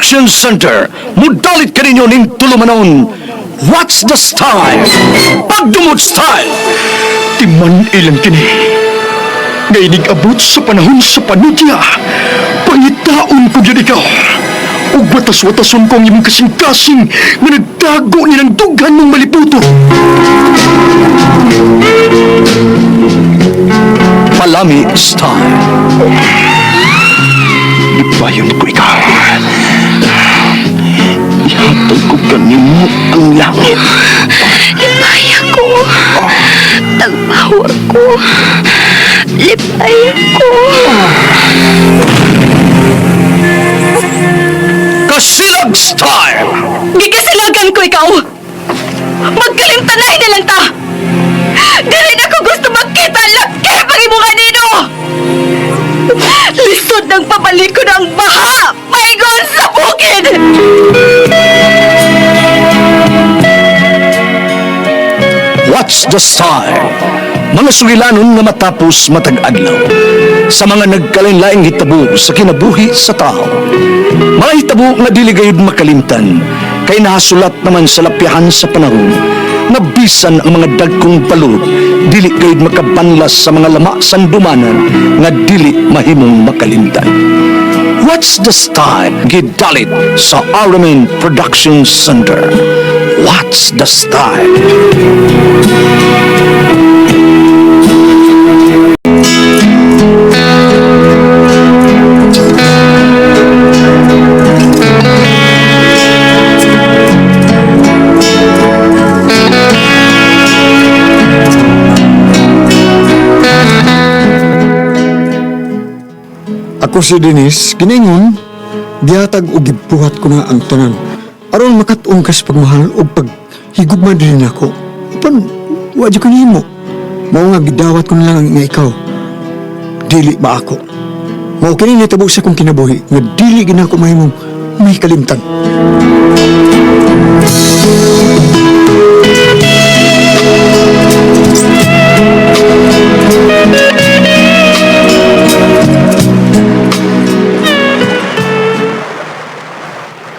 Production Center. Mudalit kaninyo ning tulumanon. What's the style? Pagdumot style! Timan ilang kini. Ngainig abot sa panahon sa panudya. Pangitaon ko gyud ikaw. Ug watas-watason ko ang imong kasing-kasing nga nagtago nilang dughan mong maliputo. Palami style. Lipayon ko ikaw. Ihatag ko kanimo ang langit. Lipaya ko. Tagpawar ko. Lipaya ko. Kasilag style! Gikasilagan ko ikaw. Magkalimtanay na lang ta. Dili na ko gusto magkita laki pag imo kanino. Lisod ng pabalik ko ng baha. Paingon sa bukid. What's the style? Mga sugilanon nga matapos matag adlaw. Sa mga nagkalain-laing hitabo sa kinabuhi sa tao. Mga hitabo nga dili gayud makalimtan kay nahasulat naman sa lapyahan sa panahon na bisan ang mga dagkong balod dili gayud makabanlas sa mga lama sandumanan nga dili mahimong makalimtan. What's the style? Gidalit sa Aramin Production Center. What's the style? Ako si Denise, giningon, gihatag og gibuhat ko na ang tanan. Aron makat-on ka sa pagmahal og paghigugma din nako. Apan, wa jud ko nihimo. Mao nga gidawat ko na lang nga ikaw. Dili ba ako? Mao kini nitabo sa akong kinabuhi nga dili gid nako mahimong may kalimtan.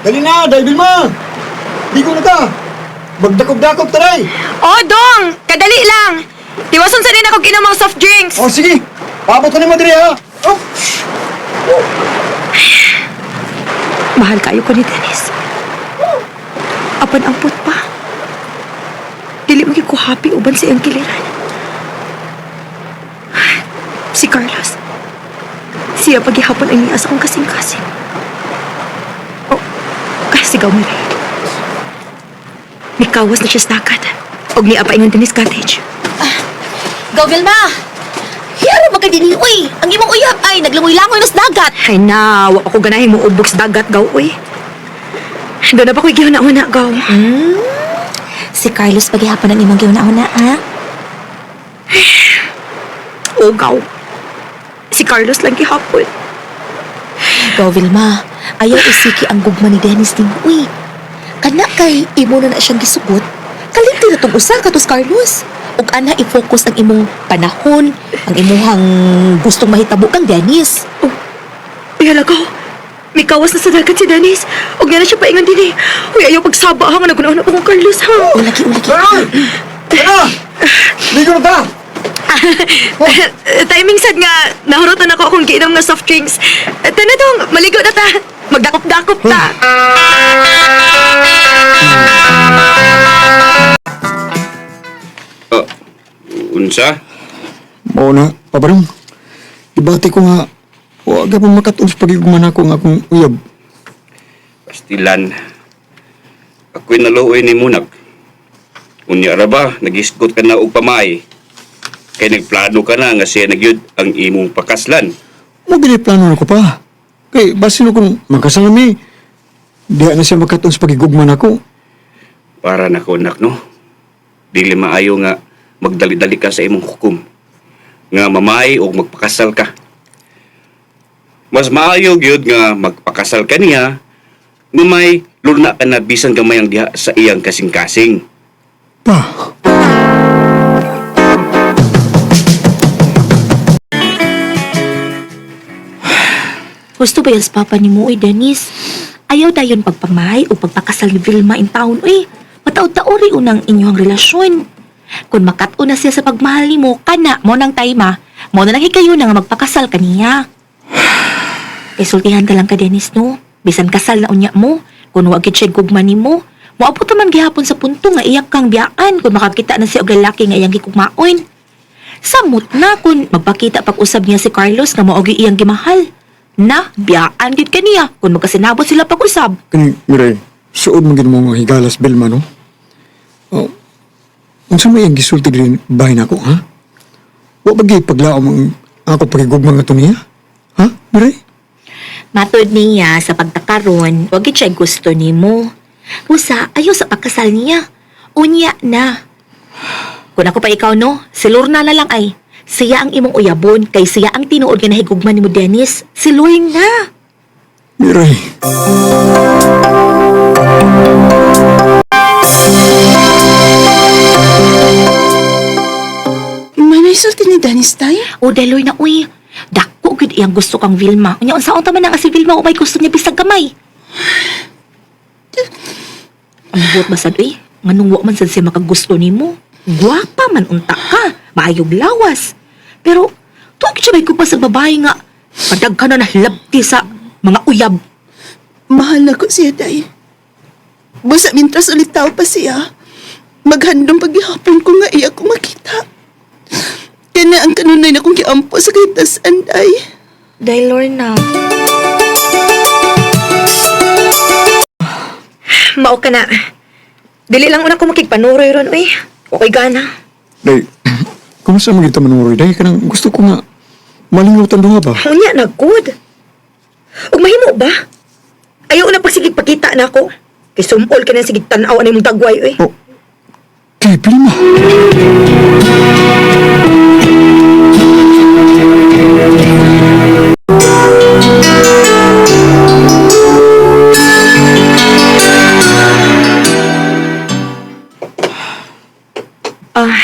Dali na, dahil Vilma! Ligo na ka! Magdakop-dakop taray! Oh, Dong! Kadali lang! Tiwason sa rin ako ginom ang soft drinks! O sige, paabot ko ni Madre ha! Oh! Mahal kayo ko ni Dennis. Apan ang pa. Dili mo ko happy uban sa iyang kiliran. Si Carlos. Siya paghihapon ang niya sa akong kasing-kasing. Oh, kasi sigaw mo rin. Nikawas na siya sa dagat. Og niya pa ingon Dennis Cottage. Go, Vilma! Hiyaro ba ka din, uy? Ang imong uyab ay naglangoy-langoy nas dagat. Ay na, wa pa ko ganahin mo ubog sa dagat, gaw, uy. Doon na pa ko'y gihuna-huna, gaw. Si Carlos paghihapon ang imong giuna-una, ha? O, gaw. Si Carlos lang gihapon. Go, Vilma. Ayaw isiki ang gugma ni Dennis nimo, uy. Kana kay imo na na siyang gisugot. Kalimti na tong usa katos Carlos. Ug ana i-focus ang imong panahon, ang imuhang gustong mahitabo kang Dennis. Uy, hala ko. May kawas na sa dagat si Dennis. Huwag niya na siya paingan din eh. Uy, ayaw pagsaba ha. Nga nagunahan ako kong Carlos ha. Ulaki, ulaki. Tara! Ligo na ta! Timing sad nga, nahurutan ako akong giinom nga soft drinks. Tana dong, maligo na ta. Magdakop-dakop ta. Oh, unsa? Mao na, pabarong. Ibati ko nga, wa gyapon makat-on sa pagigugma nako ang akong uyab. Pastilan. Ako'y naluoy ni Munak. Unya ra ba, nagisgot ka na og pamay. Kay nagplano ka na nga siya nagyud ang imong pakaslan. Mo gini plano nako pa. Kay basin kung magkasal mi, diha na siya makat-on sa pagigugma nako. Para nako nak no. Dili maayo nga magdali-dali ka sa imong hukom. Nga mamay og magpakasal ka. Mas maayo gyud nga magpakasal ka niya nga may luna ka na bisan gamay ang diha sa iyang kasing-kasing. Pa, Gusto ba yung papa ni mo, uy, Dennis? Ayaw dayon pagpamay o pagpakasal ni Vilma in town, uy. Mataod-taori unang inyong relasyon. Kung makat-o na siya sa pagmahal nimo, kana mo nang tayma, mo na lang hikayo na nga magpakasal kaniya. Kay sultihan ka lang ka, Dennis, no? Bisan kasal na unya mo, kung wa gid siya gugma nimo, moabot man gihapon sa punto nga iyak kang biyaan kung makakita na siya og lalaki nga iyang gikugmaon. Samot na kung magpakita pag-usab niya si Carlos nga mao gyud iyang gimahal. Na, biyaan gid kaniya kung magkasinabot sila pag-usab. Kani, Miray, suod man gid mo nga higalas Vilma, no? Oh, unsa may ang gisulti diri bahay nako, ha? Wa ba gyud paglaom ang ako pagigugma nga niya? Ha, Miray? Matod niya sa pagkakaron, wag gid siya gusto nimo. Usa, ayaw sa pagkasal niya. Unya na. Kung ako pa ikaw no, si Lorna na lang ay. Siya ang imong uyabon kay siya ang tinuod nga nahigugma nimo Dennis. Si Lorna. Miray. Manay sulti ni Dennis tay? O deloy na uy. Dako gid iyang gusto kang Vilma. Unya unsaon ta man ang si Vilma umay gusto niya bisag gamay. Ang buot ba sad uy? Nganong wa man sad siya makagusto nimo? Gwapa man unta ka, maayog lawas. Pero tuig siya may kupa sa babae nga padaghan na nahlabti sa mga uyab. Mahal na ko siya, day. Busa mintras ulit tao pa siya. Maghandong paghihapon ko nga iya ko makita. Kaya ang kanunay na kong giampo sa kahitasan, day. Day Lorna. Mao ka na. Dili lang una ko makigpanuroy ron, uy. Okay gana. Day, kumusta man kita manuroy? Day, kanang gusto ko nga malingaw duha ba? Unya na good. Ug mahimo ba? Ayaw na pagsigig pakita na ako. Kay sumol ka na sigig tan-aw ani mong tagway, uy. Oh, kay Vilma. Ah,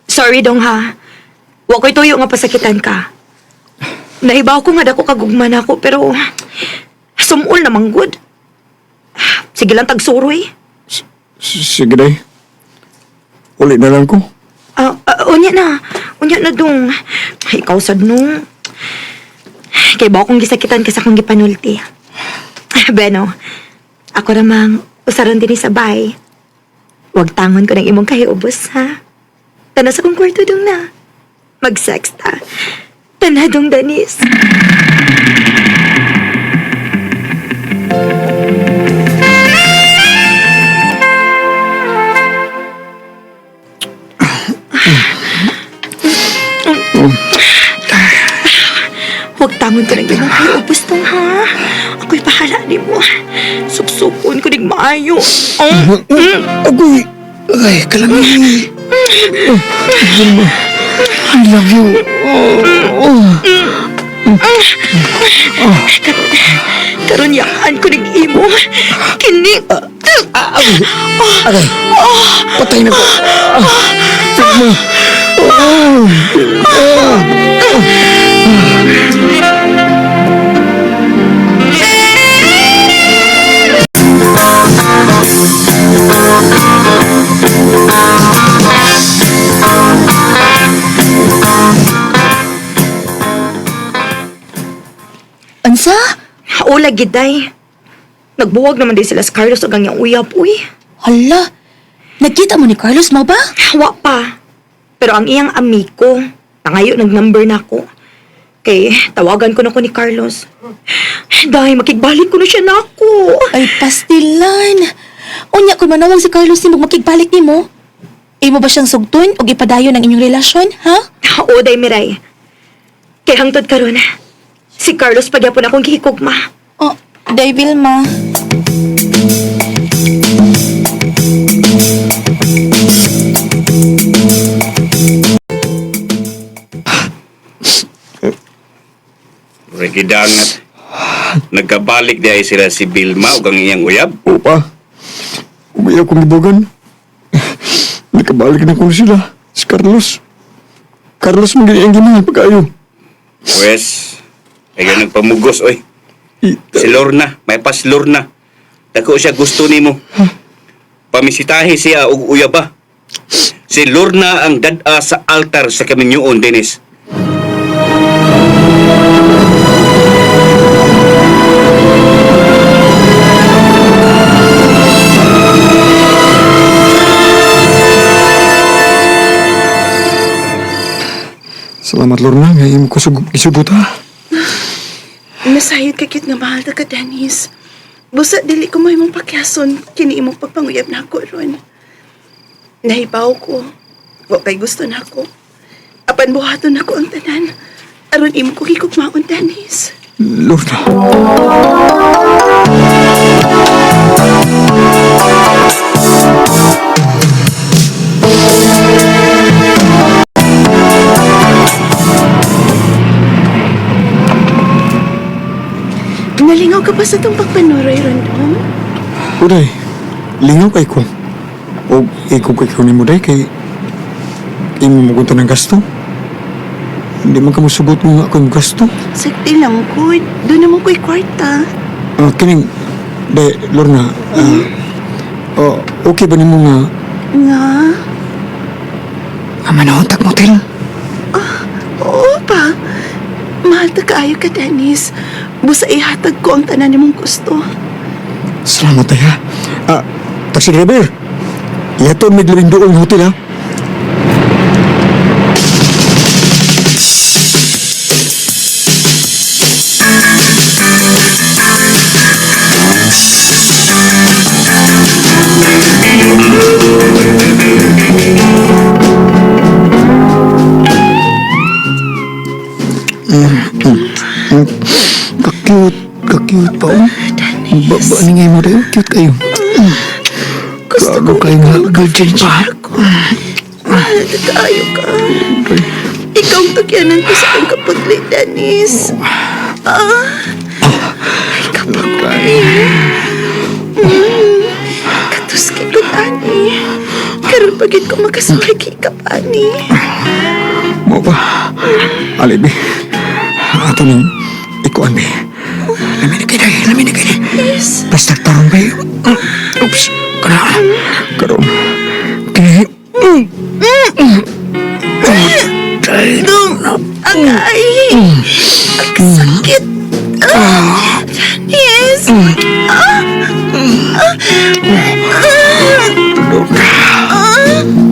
sorry dong ha. Wa ko'y tuyo nga pasakitan ka. Nahibaw ko nga dako kagugma na ako pero sumol naman good. Sige lang tagsuroy. Sige, day. Uli na lang ko. Ah, ah, unya na. Unya na dong. Ay, ikaw sad no. Kay ba akong gisakitan ka sa akong gipanulti. Beno, ako ramang usaron din sa bay. Huwag tangon ko ng imong kahiubos, ha? Tana sa kong kwarto dong na. Mag-sex ta. Tana dong, Danis. Huwag tangon ko ng imong kahiubos dong, ha? Ako'y bahala ni mo. Suksukon ko ning maayo. Oh, Agoy! Ay, kalami! Vilma, I love you. Oh, oh. Karon yakan ko ning imo. Kini. Aray! Patay na ko! Ah, Vilma! Oh, ah. Unsa? Ola giday. Nagbuwag naman din sila sa Carlos ug ang iyang uyab uy. Hala. Nagkita mo ni Carlos mo ba? Wa pa. Pero ang iyang amiko, pangayo nag-number na ako. Kay tawagan ko na ko ni Carlos. Dahil makigbalik ko na siya nako. Ay pastilan. Unya kung manawag si Carlos nimo makigbalik nimo. Imo ba siyang sugton og ipadayon ang inyong relasyon, ha? Oo, day Miray. Kay hangtod karon. Si Carlos pagyapon akong gihikugma. Oh, day Vilma. Regidangat. Nagkabalik di ay sila si Vilma ug ang iyang uyab. Opa, umiyak kong gibugan. Nakabalik na ko sila. Si Carlos. Carlos mo ang ginawa pag-ayo. Pwes, ayaw nagpamugos oy. Ita. Si Lorna, may pas Lorna. Dako siya gusto nimo. Pamisitahi siya og uyaba. Si Lorna ang dad-a sa altar sa kaminyoon, Dennis. Salamat Lorna, nga imo ko gisugot ha. Nasayod ka cute nga mahal ta ka, Dennis. Busa dili ko mahimong pakyason kini imong pagpanguyab na ako ron. Nahibaw ko. Wa kay gusto na ako. Apan buhaton nako ang tanan. Aron imo ko gigugmaon, Dennis. Lorna. Nalingaw ka ba sa itong pagpanuroy ron, Dong? Uday, lingaw kay ko. O ikaw kay ko nimo day kay imo mo kunta ng gasto. Hindi man ka mosugot mo nga akong gasto. Sakti lang ko. Doon naman ko'y kwarta. Ah, kining day Lorna, oh, okay ba nimo nga Nga? nga manahon tag motel? Oo pa. Mahal ta kaayo ka, Dennis. Busa ihatag ko ang tanan nimong gusto. Salamat ay ha. Ah, taxi driver. Iyaton mig labing duol nga hotel ha. Ka-cute, ka-cute pa oh. Dennis. Ba, ni ngay mo dayo, cute kayo. Gusto Gago ko kayo nga, ikaw virgin pa. maka-future ako. Mahal na kaayo ka. Ikaw ang tugyanan ko sa akong kaputli, Dennis. Ah. Ay, kapakoy. Katuski ko, ani. Karon pagid ko makasuhay kay kapani. Mo ba? Alibi. Ato nang ikuan bi. Lami na kay, lami na kay. Yes. Basta tarong bi. Oops, kana. Karon. Kay. Dong, agay. Ang sakit. Ah, Dennis. Ah. Ah. Ah.